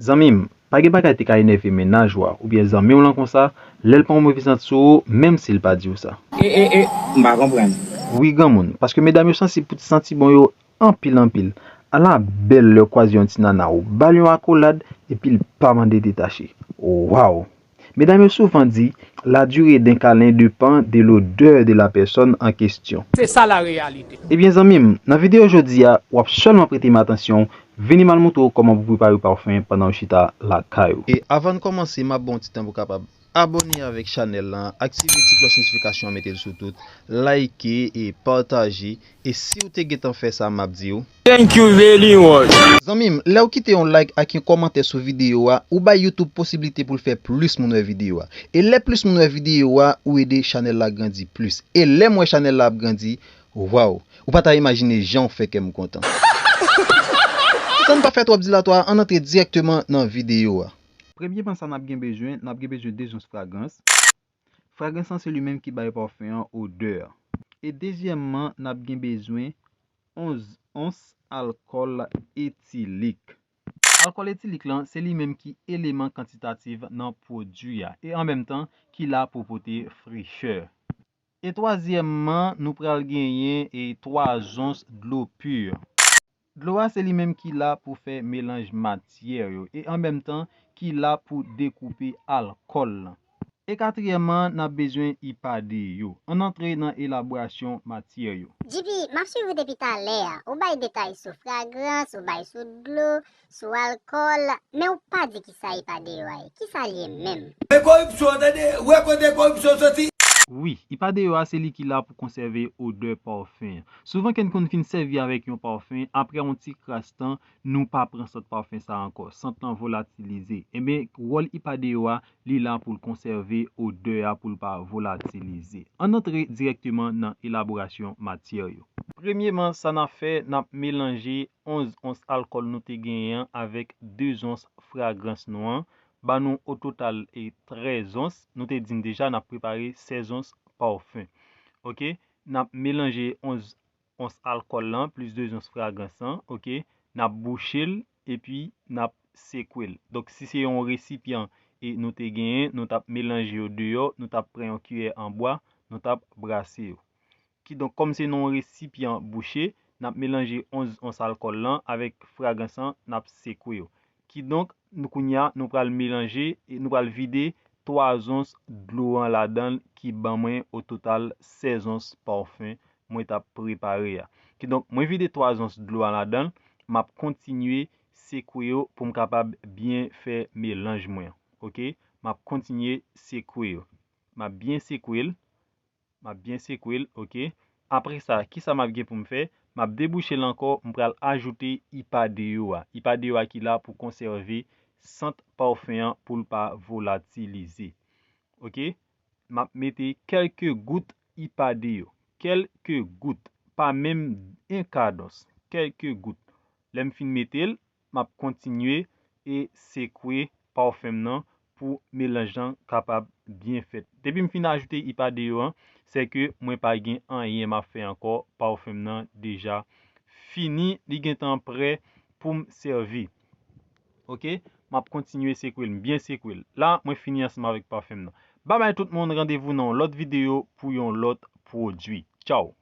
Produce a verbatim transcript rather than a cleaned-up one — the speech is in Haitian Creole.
Zanmi m, pa gen bagay te ka enève mennaj ou a oubyen zanmi w lan konsa, lè l pran yon move sant sou ou, menm si l pa di w sa. E, e, e, m pa konprann. Wi, granmoun, paske medam yo sansib pou ti santi bon yo anpil, anpil. Ala bèl lè w kwaze yon ti nana, ou ba l yon akolad, epi l pa mande detache. Waw! Medam yo souvan di, la durée d'un câlin dépend de l'odeur de la personne en question. Se sa la réalité. Ebyen, zanmi m, nan videyo jodi a, w ap sèlman prete m atansyon, vini m al montre w kòman pou prepare pafen pandan w chita lakay ou. E avan n kòmanse, m ap ba w ti tan pou w kapab abòne avèk chanèl lan, aktive ti klòch notifikasyon an, mete l sou tout, like e pataje, e si w te gentan fè sa, m ap di w, Thank you very much. Zanmi m, lè w kite yon like ak yon kòmantè sou videyo a, ou bay YouTube posiblite pou l fè plis moun wè videyo a. E lè plis moun wè videyo a, ou ede chanèl la grandi plis. E lè m wè chanèl la ap grandi, waw, ou pa ta imajine jan w fè kè m kontan. San n pa fè twòp dilatwa, ann antre dirèkteman nan videyo a. Premyeman, sa n ap gen bezwen, n ap gen bezwen de zons fragrans. Fragrans lan se li menm ki bay pafen an odè. E dezyèmman, n ap gen bezwen onz ons alkòl etilik. Alkòl etilik lan, se li menm ki eleman kantitatif nan pwodui a, e an menm tan, ki la pou pote frechè. E twazyèmman, nou pral genyen e twa zons dlo pi. Dlo a se li menm ki la pou fè melanj matyè yo, e an menm tan, ki la pou dekoupe alkòl lan. E katriyèmman, n ap bezwen ipade yo. Ann antre nan elaborasyon matyè yo. G P, m ap swiv ou depi talè a. Ou bay detay sou fragrans, ou bay sou dlo, sou alkòl, men ou pa di kisa ipade yo a ye. Kisa l ye menm? E koripsyon, tande, wè kote koripsyon soti. Wi, ipade yo a se li ki la pou konsève odè pafen an. Souvan, kè n konn fin sèvi avèk yon pafen, apre yon ti kras tan, nou pa pran sant pafen sa ankò. Sant lan volatilize. Ebyen, wòl ipade yo a, li la pou l konsève odè a pou l pa volatilize. Ann antre dirèkteman nan elaborasyon matyè yo. Premyeman, sa n ap fè, n ap melanje onz ons alkòl nou te genyen an avèk de zons fragrans nou an, ba nou o total e trèz ons. Nou te di n deja n ap prepare sèz ons pafen. Oke? N ap melanje onz ons alkòl lan plis de zons fragrans lan, oke? N ap bouche l epi n ap sekwe l. Donk, si se yon resipyan e nou te genyen, nou t ap melanje yo deyò, nou t ap pran yon kiyè an bwa, nou t ap brase yo. Kidonk, kòm se nan yon resipyan bouche, n ap melanje onz ons alkòl lan avèk fragrans lan, n ap sekwe yo. Kidonk, nou kounye a, nou pral melanje, e nou pral vide twa zons dlo an ladan l ki ban mwen o total sèz ons pafen mwen t ap prepare a. Kidonk, mwen vide twa zons dlo a ladan l, m ap kontinye sekwe yo pou m kapab byen fè melanj mwen an. Oke? M ap kontinye sekwe yo. M ap byen sekwe l. M ap byen sekwe l, oke? Apre sa, kisa m ap gen pou m fè? M ap debouche l ankò, m pral ajoute ipade yo a. Ipade yo a ki la pou konsève sant pafen an pou l pa volatilize. Oke? M ap mete kèlke gout ipade yo. Kèlke gout, pa menm en kadons. Kèlke gout. Lè m fin mete l, m ap kontinye e sekwe pafen m nan pou melanj lan kapab byen fèt. Depi m fin ajoute ipade yo an, se ke mwen pa gen anyen m ap fè ankò, pafen m nan deja fini, li gentan prè pou m sèvi. Oke? M ap kontinye sekwe l, m byen sekwe l. La, mwen fini ansanm avèk pafen m nan. Babay tout moun, randevou nan yon lòt videyo pou yon lòt pwodui. Tchaw!